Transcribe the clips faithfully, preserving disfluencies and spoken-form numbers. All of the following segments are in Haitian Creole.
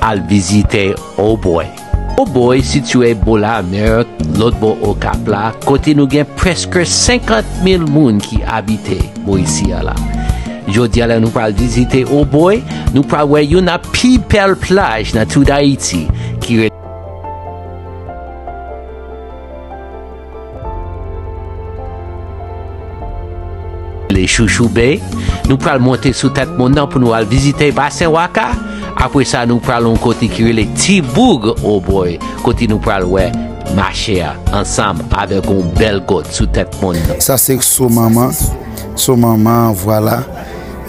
Al vizite Obòy. Obòy sitiye bò lamè, lòt bò Okap la, kote nou gen prèske senkant mil moun ki abite bò isi a la. Jodi a la, nou pral vizite Obòy, nou pral wè youn nan pi bèl plaj nan tout Ayiti, ki rele Chouchou Bay. Nou pral monte sou tèt mòn nan pou nou al vizite Basen Waka. Apre sa, nou pral yon kote ki rele Ti Boug Obòy, kote nou pral wè mache a ansanm avèk yon bèl gòt sou tèt mòn nan. Sa se Somanman. Somanman, vwala.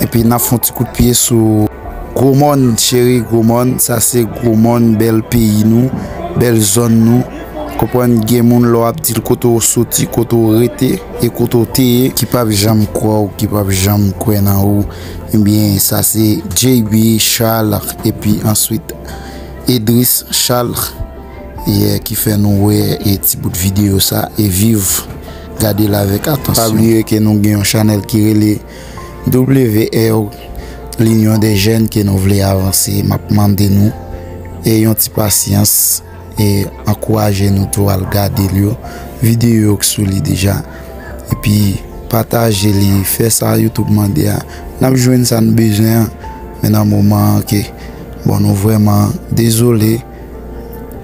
Epi n ap fè yon ti kout pye sou Gwo Mòn, cheri, Gwo Mòn. Sa se Gwo Mòn, bèl peyi nou, bèl zòn nou. Konprann, gen moun lè w ap di l kote w soti, kote w rete, e kote w te ye, ki p ap janm kwè w, ki p ap janm kwè nan ou. Ebyen, sa se J B Charles, epi answit Edris Charles, e, ki fè nou wè, e, ti bout videyo sa, e viv, gade l avèk atansyon. Pa bliye ke nou gen yon chanèl ki rele W R, L'Union des Jeunes, ke nou vle avanse. M ap mande nou, e, yon ti pasyans, e ankouraje nou tou al gade l yo, videyo yo k sou li deja. Epi pataje li, fè sa YouTube mande a. N ap jwenn sa n bezwen an. Men nan moman an ke, bon, nou vrèman dezole,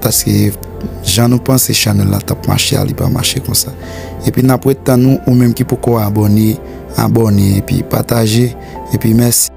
paske jan nou panse chanèl la t ap mache a, li pa mache konsa. Epi n ap ret tann ou, ou menm ki poko abòne, abòne, epi pataje, epi mèsi.